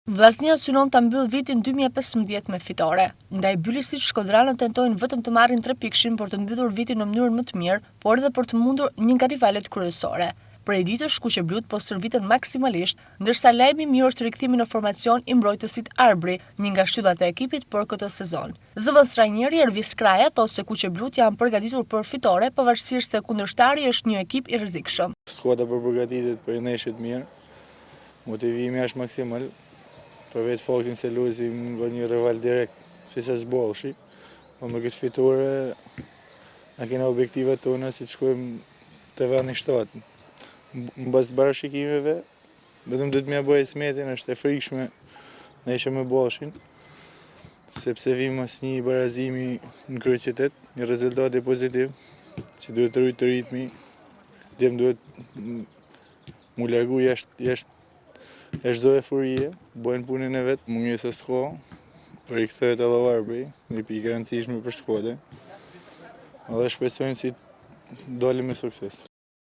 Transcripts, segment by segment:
Vllaznia synon ta mbyllë vitin 2015 me fitore. Ndaj Bylisit shkodranët tentojnë vetëm të marrin trepikëshin për të mbyllur vitin në mënyrën më të mirë, por edhe për të mundur një nga rivalet kryesore. Prej ditësh kuqeblutë po stërviten maksimalisht, ndërsa lajmi i mirë është rikthimi në formacion i mbrojtësit Arbri, një nga shtyllat e ekipit për këtë sezon. Zëvendëstrajneri Ervis Kraja thotë se kuqeblutë janë përgatitur për fitore, pavarësisht se kundërshtari është një ekip i rrezikshëm. Skuadra po përgatitet për një ndeshje të mirë. Motivimi është maksimal, për vetë faktin se luajmë nga një rival direkt, si se është Ballshi, po me këtë fitore na kena objektivat tona si të shkojmë te vendi 7. Në bazë parashikimeve, vetëm duhet me bëj smetin, është e frikshme ndeshja me Ballshin, sepse vim mas një barazimi në kryeqytet, një rezultat pozitiv, që duhet të rujtë ritmi, djem duhet mu largu jashtë jashtë jashtë çdo euforie, bojnë punën e vet, mungesa s'ka, rikthehet edhe Arbri, një pikë e rëndësishme për skuadrën. Edhe shpresojmë si dalim me sukses.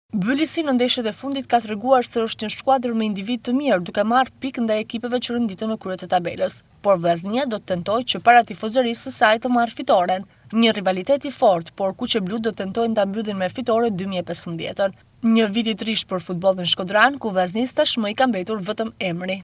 Bylisi në ndeshjet e fundit ka treguar se është një skuadër me individ të mirë, duke marrë pikë ndaj ekipeve që renditen në krye të tabelës. Por Vllaznia do të tentojë që para tifozërisë së saj të marrë fitoren. Një rivalitet i fortë, por kuqeblutë do të tentojnë ta mbyllin me fitore 2015-ën. Një vit i trishtë për futbollin shkodran, ku Vllaznisë tashmë i ka mbetur vetëm emri.